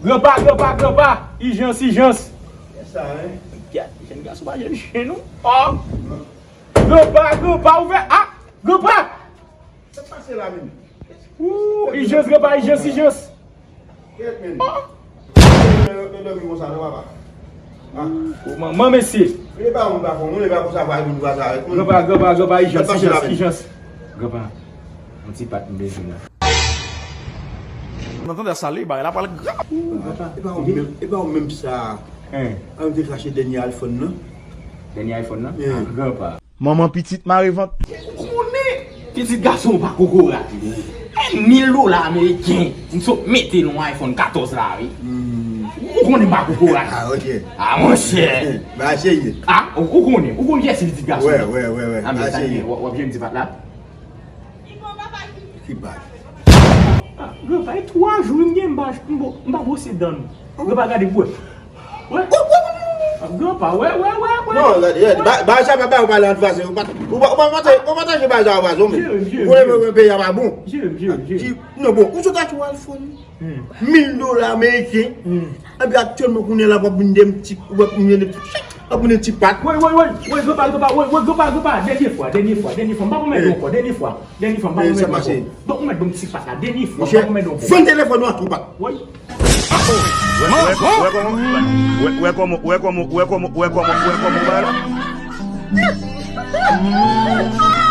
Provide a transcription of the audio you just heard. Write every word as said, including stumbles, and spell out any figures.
Granpa, granpa, granpa! Ijans, ijans! Kiyès sa, en? Kiyès? Jèn gason pa jèn chen, non. Oh! Granpa, granpa, ouvè! Ah! Granpa! Sa k pase la menm? Ooh, ijans, granpa, ijans, ijans! Kiyès menm? Oh! Yo, yo, yo dòmi konsa, non, papa? Ah. Oh, manman, mesye! Li pa moun pa fò, moun li pa konsa, pa moun pa sa. Granpa, granpa, granpa, ijans, ijans, ijans. Granpa, yon ti pat m bezwen la. Nan tande sa, li bagay la pral grav. Granpa, e pa ou menm, e pa ou menm sa. Hein. An te kache dènye iPhone nan. Dènye iPhone nan? Yeah. Ah, granpa. Manman pitit mare vant. Ou konnen pitit gason w pa kokorat li. E mil dola ameriken, m sot mete nan iPhone katòz la, wi. Hmm. Ou konnen m pa kokorat. Ah, ok. Ah, monchè. Ba serye. Ah, ou, ou konnen, ou konnen kiyès pitit gason. Wè, wè, wè, wè. Ah, men sa, w ap jwenn ti pat la. Ki bag? Ah, granpa, e twa jou m gen m pa, m pa, m pa bwose dan m. Granpa, gade, wè. Wè. Ah, granpa, wè, wè, wè, wè. Non, gade, gade, ba, ba sa pa ba ou pale an fransè. Ou pa, ou pa, ou pa pataje, ou pa pataje ba sa an fransè, ou menm. Jere m, jere m, jere m. Ou konnen peyi a pa bon. Jere m, jere m, jere m. Non, bon, ou sot achte yon iPhone. Hmm. Mil dola ameriken. Hmm. Epi aktyèlman, kounye a la, w ap vin de m ti, w ap vin de m ti, w ap vin de m ti pat. Woy, woy, woy, woy, granpa, granpa, woy, woy, granpa, granpa, dènye fwa, dènye fwa, dènye fwa, m pa pwomèt ou ankò, dènye fwa, dènye fwa, m pa pwomèt ou ankò. Donk, ou mèt ban m ti pat la, dènye fwa, m pa pwomèt ou ankò. Vann telefòn ou a tou pat. Woy. Wè, wè, wè kòman, wè, wè kòman, wè kòman, wè kòman, wè kòman, wè kòman, wè kòman, wè kòman.